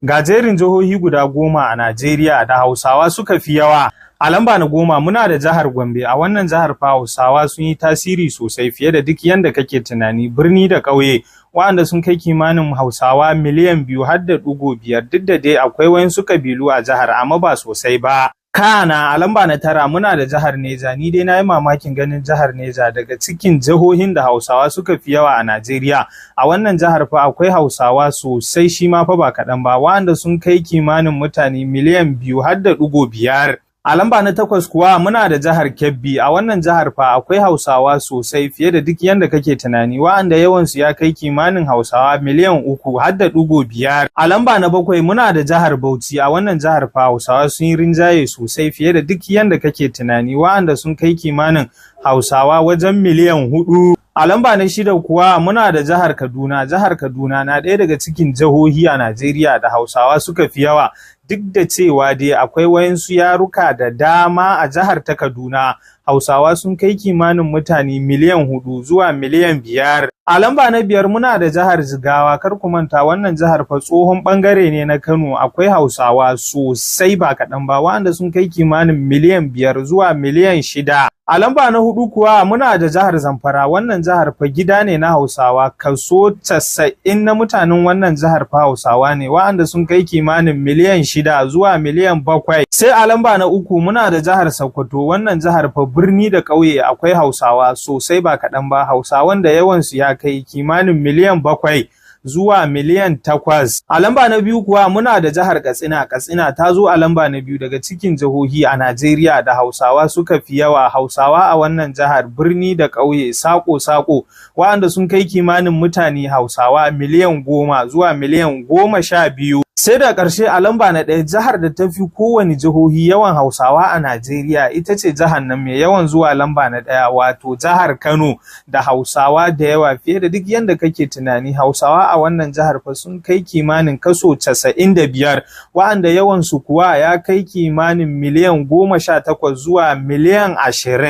Ga jerin jihohi guda 10 a Najeriya da Hausawa suka fi yawa. A lamba na 10 muna da jihar Gombe. A wannan jihar fa Hausawa sun yi tasiri sosai fiye da duk yanda kake tunani, birni da ƙauye, waɗanda sun kai kimanin Hausawa miliyan 2.5, duk da dai akwai wayansu ƙabilu a jihar, amma ba sosai ba. Kana a lamba na 9 muna da jihar Neja. Ni dai na yi mamakin ganin jihar Neja daga cikin jihohin da Hausawa suka fi yawa a Najeriya. A wannan jihar fa akwai Hausawa sosai, shi ma fa ba kaɗan ba, waɗanda sun kai kimanin mutane miliyan 2.5. A lamba na 8 kuwa muna da jihar Kebbi. A wannan jihar fa akwai Hausawa sosai fiye da duk yanda kake tunani, wa'anda yawansu ya kai kimanin Hausawa miliyan 3.5. A lamba na 7 muna da jihar Bauchi. A wannan jihar fa Hausawa sun yi rinjaye sosai fiye da duk yanda kake tunani, wa'anda sun kai kimanin Hausawa wajen miliyan 4. A lamba na 6 kuwa muna da jihar Kaduna. Jihar Kaduna na ɗaya daga cikin jihohi a Najeriya da Hausawa suka fi yawa. Duk da cewa dai akwai wayansu yaruka da dama a jihar ta Kaduna, Hausawa sun kai kimanin mutane miliyan 4 zuwa miliyan 5. A lamba na 5 muna da jihar Jigawa. Kar ku manta, wannan jihar fa tsohon ɓangare ne na Kano. Akwai Hausawa sosai ba kaɗan ba, waɗanda sun kai kimanin miliyan 5 zuwa miliyan 6. A lamba na 4 kuwa muna da jihar Zamfara. Wannan jihar fa gida ne na Hausawa. Kaso 90 na mutanen wannan jihar fa Hausawa ne, waɗanda sun kai kimanin miliyan 6 zuwa miliyan 7. Sai a lamba na 3 muna da jihar Sokoto. Wannan jihar fa birni da ƙauye akwai Hausawa sosai ba kaɗan ba, Hausawan da yawansu ya kai kimanin miliyan 7 zuwa miliyan 8. A lamba na 2 kuwa muna da jihar Katsina. Katsina ta zo a lamba na 2 daga cikin jihohi a Najeriya da Hausawa suka fi yawa. Hausawa a wannan jihar, birni da ƙauye, saƙo-saƙo, waɗanda sun kai kimanin mutane Hausawa miliyan 10 zuwa miliyan 12. Sai da ƙarshe a lamba na 1, jihar da ta fi kowane jihohi yawan Hausawa a Najeriya ita ce jihar nan mai yawan zuwa lamba na 1, wato jihar Kano, da Hausawa da yawa fiye da duk yanda kake tunani. Hausawa a wannan jihar fa sun kai kimanin kaso 95, wa'anda yawansu kuwa ya kai kimanin miliyan 18 zuwa miliyan 20.